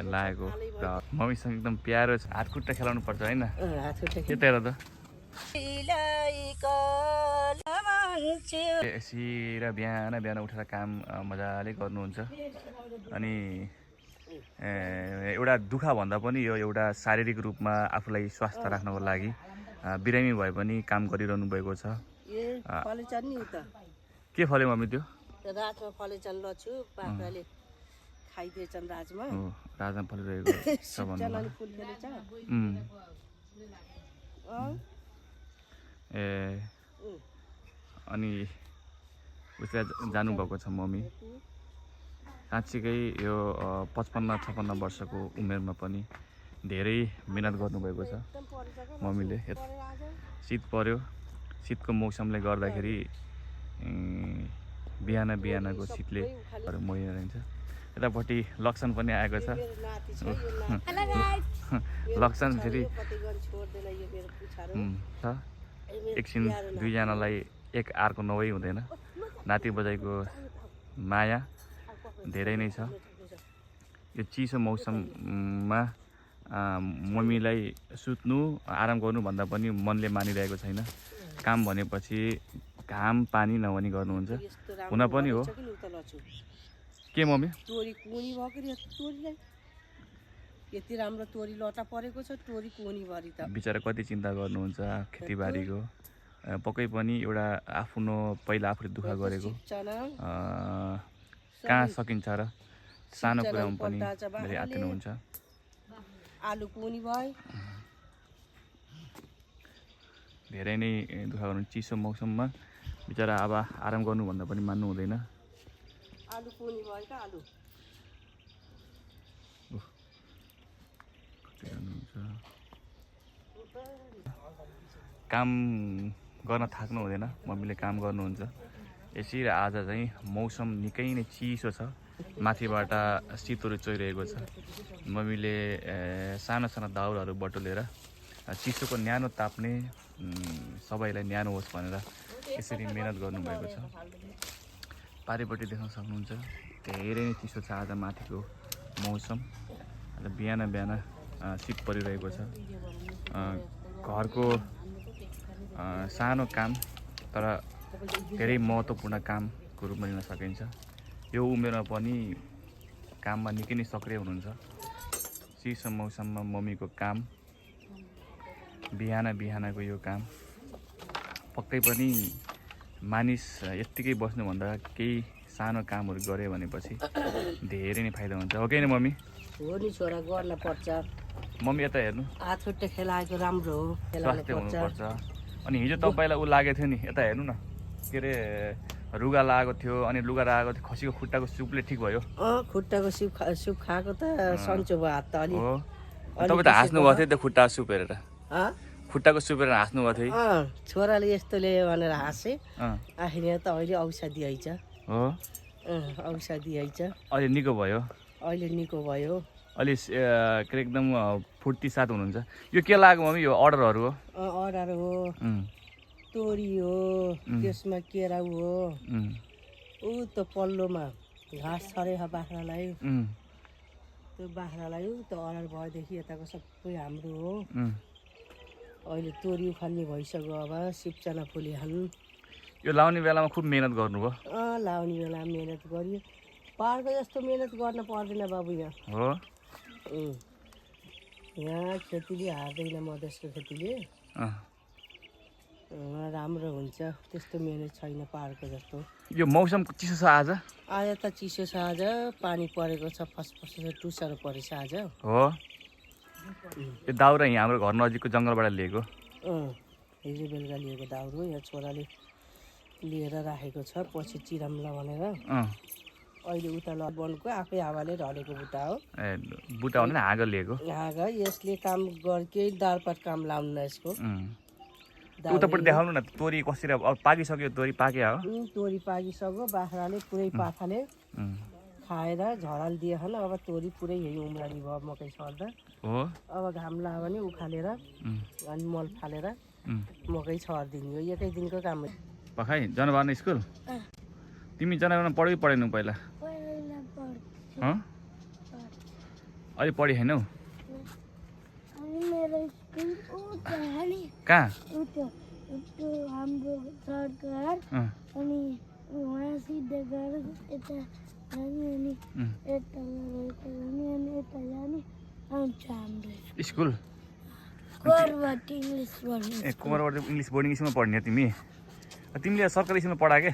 लागेको र मम्मीसँग एकदम प्यारो हातखुट्टा खेलाउनु पर्छ होइन के तेर त सिर बिहान बिहान उठेर काम मजाले गर्नुहुन्छ अनि एउटा दुःख भन्दा पनि यो एउटा शारीरिक रूपमा आफूलाई स्वस्थ राख्नको लागि बिरामी भए पनि काम गरिरहनु भएको छ के फल्यो मम्मी त्यो राजमा फलेछन् लछु बाख्राले खाइदिएछन् राजमा राजमा फलिरहेको छ ए अनि उसले जानुभएको छ मम्मी साँच्चीकै यो 55-56 वर्षको उमेरमा पनि धेरै मिहिनेत गर्नुभएको छ मम्मीले शीत पर्यो शीतको मौसमले गर्दाखेरि बिहान बिहानको शीतले मरिरहन्छ यतापट्टि लक्षण पनि आएको छ लक्षण फेरि एकछिन दुईजनालाई एक आरको नभई हुँदैन नाति बजाइको माया धेरै नै छ यो चिसो मौसममा मम्मीलाई सुत्नु आराम गर्नु भन्दा पनि मनले मानिरहेको छैन काम भनेपछि घाम पानी नभनी गर्नुहुन्छ हुन पनि हो के मम्मी तोरी कोनी भएको रे तोरीलाई यति राम्रो तोरी लटा परेको छ तोरी कोनी भरि त बिचारा कति चिन्ता गर्नुहुन्छ खेतीबारीको पक्कै पनि एउटा आफ्नो पहिला आफूले दुःख गरेको कहाँ सकिन्छ र सानो कुरामा पनि धेरै आत्तिनुहुन्छ आलु कोनी भयो धेरै नै दुःख गर्नु चिसो मौसममा बिचारा अब आराम गर्नु भन्दा पनि मान्नु हुँदैन आलु कोनी भयो त आलु काम गर्न थाक्नु हुँदैन मम्मीले काम गर्नुहुन्छ यसरी आज चाहिँ मौसम निकै नै चिसो छ माथिबाट शीतहरू चोइरहेको छ मम्मीले सानो सानो दाउराहरू बटुलेर चिसोको न्यानो ताप्ने सबैलाई न्यानो होस् भनेर यसरी मेहनत गर्नुभएको छ पारिपट्टि देख्न सक्नुहुन्छ धेरै नै चिसो छ आज माथिको मौसम आज बिहान बिहान शीत परिरहेको छ घरको सानो काम तर धेरै महत्त्वपूर्ण कामको रूपमा लिन सकिन्छ यो उमेरमा पनि काममा निकै नै सक्रिय हुनुहुन्छ चिसो मौसममा मम्मीको काम बिहान बिहानको यो काम पक्कै पनि मानिस यत्तिकै बस्नुभन्दा केही सानो कामहरू गऱ्यो भनेपछि धेरै नै फाइदा हुन्छ हो कि नि मम्मी हो नि छोरा गर्न पर्छ मम्मी यता हेर्नु हातखुट्टा खेलाएको राम्रो हो स्वास्थ्य हुनुपर्छ अनि हिजो तपाईँलाई ऊ लागेको थियो नि यता हेर्नु न के अरे रुगा लागेको थियो अनि लुगा लागेको थियो खसीको खुट्टाको सुपले ठिक भयो खुट्टाको सुप खाएको त सन्चो भयो हात त अलि तपाईँ त हाँस्नु भएको थियो त खुट्टा सुप हेरेर खुट्टाको सुप हेरेर हाँस्नु भएको थियो छोराले यस्तो ल्यायो भनेर हाँसे आखिर त अहिले औषधि आइछ हो औषधि आइछ अहिले निको भयो अहिले निको भयो अलि के अरे एकदम फुर्ती साथ हुनुहुन्छ यो के लाग्यो मम्मी यो अर्डरहरू हो अर्डर हो तोरी हो त्यसमा केराउ हो ऊ त पल्लोमा घाँस छरेको बाख्रालाई त्यो बाख्रालाई त अर्डर भएदेखि यताको सबै हाम्रो हो अहिले तोरी उखाल्ने भइसक्यो अब सिप्चाना फुलिहाल्नु यो लाउने बेलामा खुब मेहनत गर्नुभयो लाउने बेला मेहनत गरियो पाहाडको जस्तो मेहनत गर्न पर्दैन बाबु यहाँ हो यहाँ खेतीले हार्दैन मधेसको खेतीले राम्रो हुन्छ त्यस्तो मेहनत छैन पाहाडको जस्तो यो मौसम चिसो छ आज त चिसो छ आज पानी परेको छ फसफस टुसारो परेछ आज हो यो दाउरा यहाँ हाम्रो घर नजिकको जङ्गलबाट लिएको हिजो बेलुका लिएको दाउरो यहाँ छोराले लिएर राखेको छ पछि चिराम्ला भनेर अहिले उता वनको आफै हावाले ढलेको बुट्टा हो बुट्टा भने हाँगा लिएको हाँगा यसले काम केही दालपात काम लाउनु यसको उतापट्टि देखाउनु न तोरी कसरी अब पाकिसक्यो तोरी पाक्यो हो तोरी पाकिसक्यो बाख्राले पुरै पाखाले खाएर झराल दिएन अब तोरी पुरै यही उम्रानी भयो मकै छर्दा हो अब घाम लाग्यो भने उखालेर अनि मल फालेर मकै छरिदिने हो एकै दिनको काम हो पखाइ जनवार्न स्कुल तिमी जनवारमा पढ्दै पढेनौ पहिला अलि पढि छैनौ अनि मेरो स्कुल उता नि कहाँ उता हाम्रो सरकार अनि वहाँ सिधै गएर यता जाने अनि यता जाने अनि यता जाने आउँछ हाम्रो स्कुल कुमारवर्ती इङ्ग्लिस बोर्डिङ ए कुमारवर्ती इङ्ग्लिस बोर्डिङ स्कुलमा पढ्ने तिमी तिमीले सरकारी स्कुलमा पढा के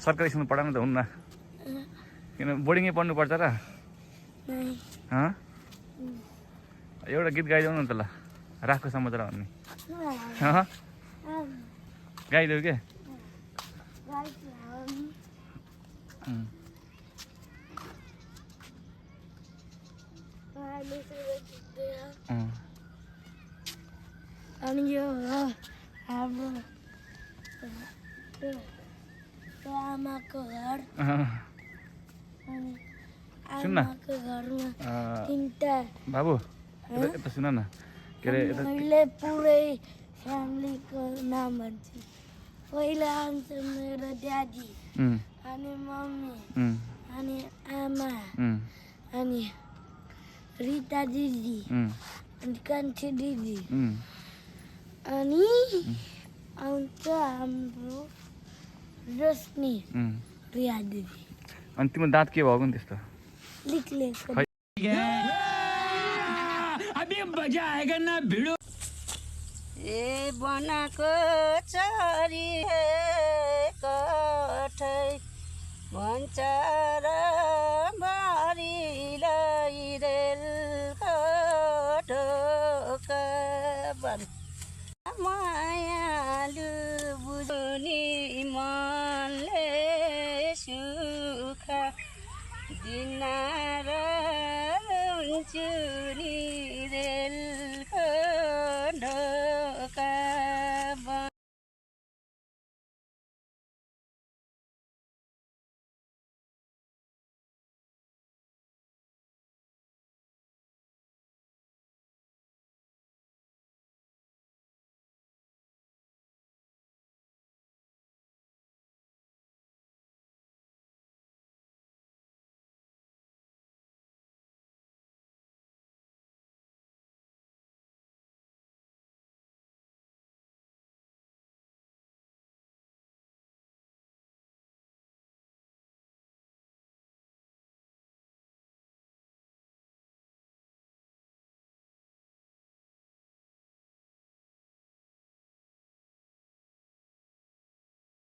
सरकारी स्कुलमा पढाउनु त हुन्न किन बोर्डिङै पढ्नुपर्छ र एउटा गीत गाइदेऊ न त ल राखको समाचार भन्ने गाइदेऊ के अनि यो हाम्रो आमाको घर अनि आमाको घरमा तिनवटा बाबु यता सुन न के अरे मैले पुरै फ्यामिलीको नाम भन्छु पहिला आउँछ मेरो ड्याडी अनि मम्मी अनि आमा अनि रिता दिदी अनि कान्छी दिदी अनि आउँछ हाम्रो रोशनी रिया दिदी अनि तिम्रो दाँत के भएको नि त्यस्तो लिखलेको ए बनाको चरी कठै भन्छ र बारीलाई रेल कठोका